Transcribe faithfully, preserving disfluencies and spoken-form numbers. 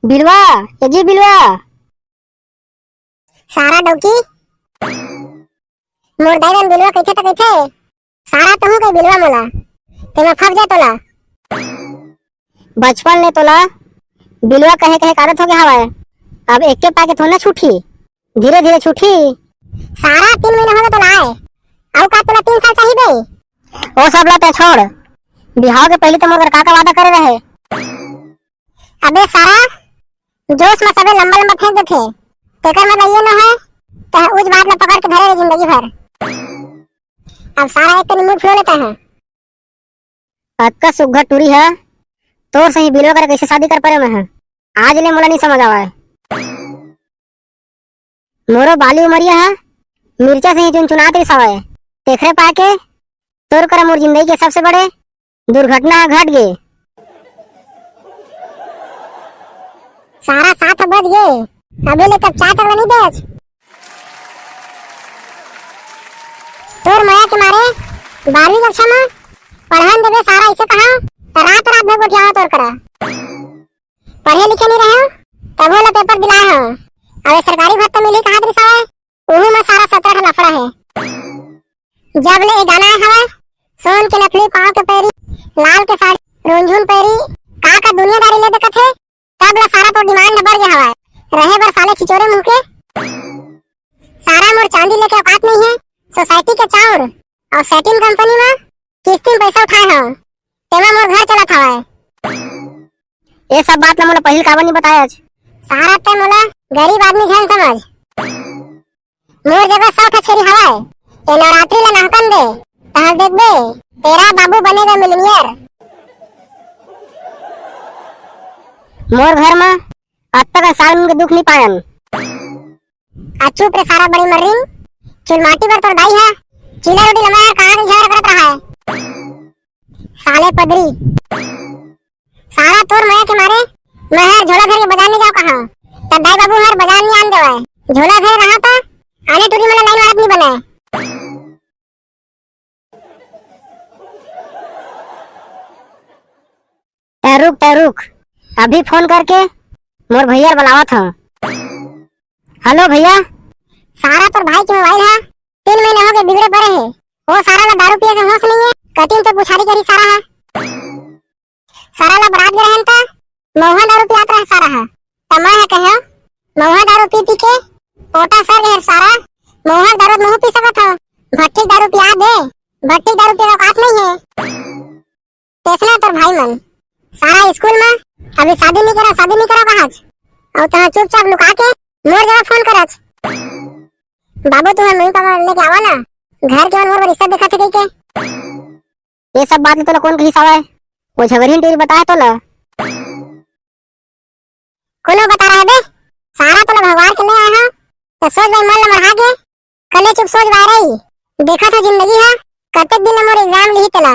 बिलवा, ए जी बिलवा। सारा डौकी, मोर दाई मन बिलवा कहिथे त कहिथे, सारा तहूं कहि बिलवा मोला, तेमा फंस जा तोला। बचपन ले तोला बिलवा कहे कहे के आदत हो गया हवय, अब एके पाके थोड़ा ना छूटही, धीरे धीरे छूटही। सारा तीन महीना हो गया तोला आए, अउ का तोला तीन साल चाहिए बे? ओ सब ला ते छोड़, बिहाव के पहली तो मोर का का वादा करे रहे। अबे सारा, जोश में सबे लंबा लंबा फेंक देथे, तेकर मतलब ये न है तह उज बात ला पकड़ के धरे रहे जिंदगी भर। अब सारा एक कनी मुंह फुला लेता है। अतका सुग्घर टूरी है, तोर सही बिलवा करा कैसे शादी कर परे मैं है, आज ले मोला नहीं समझ आवा है। मोरो बाली उमरिया है, मिर्चा सही चुनचुनात रिस हवय, तेखरे पाके तोर करा मोर जिंदगी के सबसे बड़े दुर्घटना ह घट गे। सारा साथ बच गे, अबे ले कब चाय तक नहीं देच। तोर मया के मारे बारहवीं कक्षा में पढ़न देबे सारा, इसे कहा त रात रात भर गोठियावा तोर करा। पढ़े लिखे नहीं रहे, तभो ला पेपर दिलाए हो। अबे सरकारी भत्ता मिली कहा दे सारा, उहू में सारा सत्रह ठन लफड़ा है। जब ले ए गाना आए हवय, सोन के नथली पाँव के पैरी, लाल के साड़ी, रुंझुन पैरी, का का दुनियादारी ले देखत हे, तब ले सारा तो डिमांड बढ़ गया हवय। रहे बर साले छिचोरे मुंह के। सारा मोर चांदी लेके औकात नहीं है, सोसाइटी के चाउर और सैटिन कंपनी में किस्ती में पैसा उठाए हव, तेमा मोर घर चलत हवय। ए सब बात ला मोला पहिल काबर नहीं बतायच? सारा ते मोला गरीब आदमी झन समझ। मोर जगह सौ ठा छेरी हवय, ए नवरात्रि ला नहकन दे, तहल देखबे, तेरा बाबू बनेगा मिलीनियर। मोर घर में अब तक साल के दुख नहीं पायन। आ चुप रे सारा बड़ी मर्रिन, चुलमाटी बर तोर दाई है, चीला रोटी लमा है, कहाँ के झगड़ा करत रहा है? साले पदरी। सारा तोर मया के मारे मैं हर झोला धर के बाजार नहीं जाओ कहा, तब दाई बाबू हर बाजार नहीं आन देवे। झोला धर रहा था, आने टूरी मन ला लाइन मारत नहीं बने। तै रुक, तै रुक, अभी फोन करके मोर भैया ला बलावत हूँ। हेलो भैया। सारा तोर भाई के मोबाइल है, तीन महीना हो गए बिगड़े पड़े है। वो सारा ला दारू पिए से होश नहीं है, कटिंग तो पुछारी करी सारा है। सारा ला बरात गे रहन त महुआ दारू पियात रहे सारा ह। त मैं ह कहे, महुआ दारू पी पी के पोटा सर गए सारा, महुआ दारू महू पी सकत हो, भट्टी दारू पिया दे, भट्टी दारू पिए औकात नहीं है। तैसना तोर भाई मन सारा स्कूल में अभी शादी नहीं करा, शादी नहीं करा कहाच, और तहाँ चुपचाप लुका के मोर जगह फोन करच। बाबू तुम्हें मम्मी पापा लेके आवा ना, घर के मन मोर बर रिश्ता देखा थे कह के। ये सब बात ल तोला कोन कहिस हवय? वो झगरहीन टूरी बताय तोला? कोनो बता रहा बे? सारा तोला भगवान के ले आए हो, तो सोच भाई मन ल मढ़ा के, कले चुप सोच बाय रही। देखत हो जिंदगी ह, कतेक दिन मोर एग्जाम लिही तेला।